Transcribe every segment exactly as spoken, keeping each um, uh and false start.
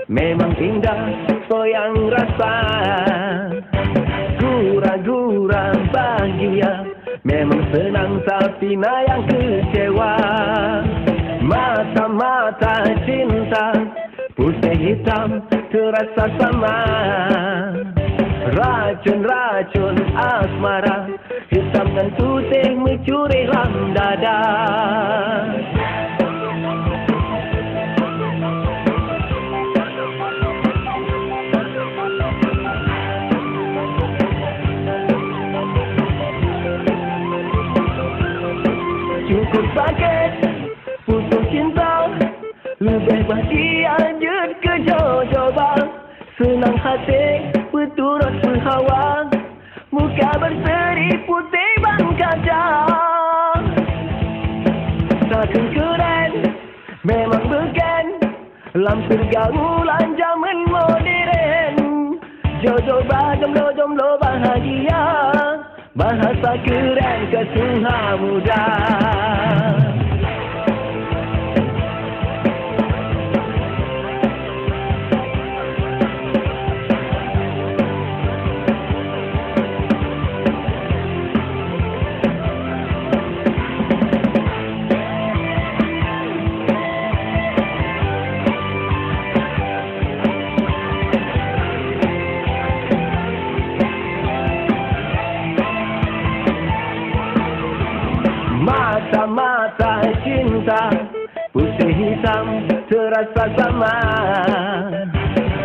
Memang indah soyang rasa, gura-gura bahagia. Memang senang tapi na yang kecewa. Mata-mata cinta, putih hitam terasa sama. Racun-racun asmara, hitam dan putih mencuri lam dada. Cukup sakit putus cinta, leubeh bahagia jeuet keu jodoh ba. Seunang até peuturot peuhawa, muka berseri putéh ban kaca. Takheun keuren memang beuken, lam peugaulan jameun moderen. Jodoh ba jomblo-jomblo bahagia, bahasa keuren keu tuha muda. Mata-mata cinta, putih hitam terasa sama.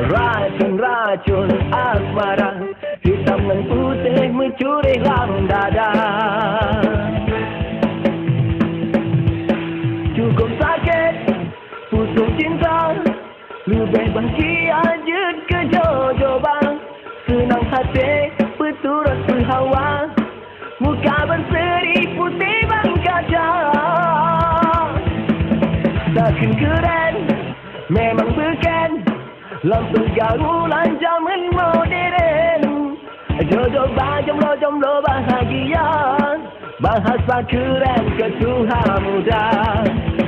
Racun-racun asmara, hitam dan putih mencuri lam dada. Cukup sakit putus cinta, leubeh bahagia jeuet keu jodoh ba. Seunang até peuturot peuhawa, muka berseri putéh ban kaca. Takheun keuren memang beuken, lam peugaulan jameun moderen. Jodoh ba jomblo-jomblo bahagia, bahasa keuren keu tuha muda.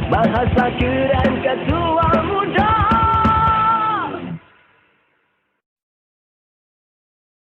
Bahasa keuren keu tuha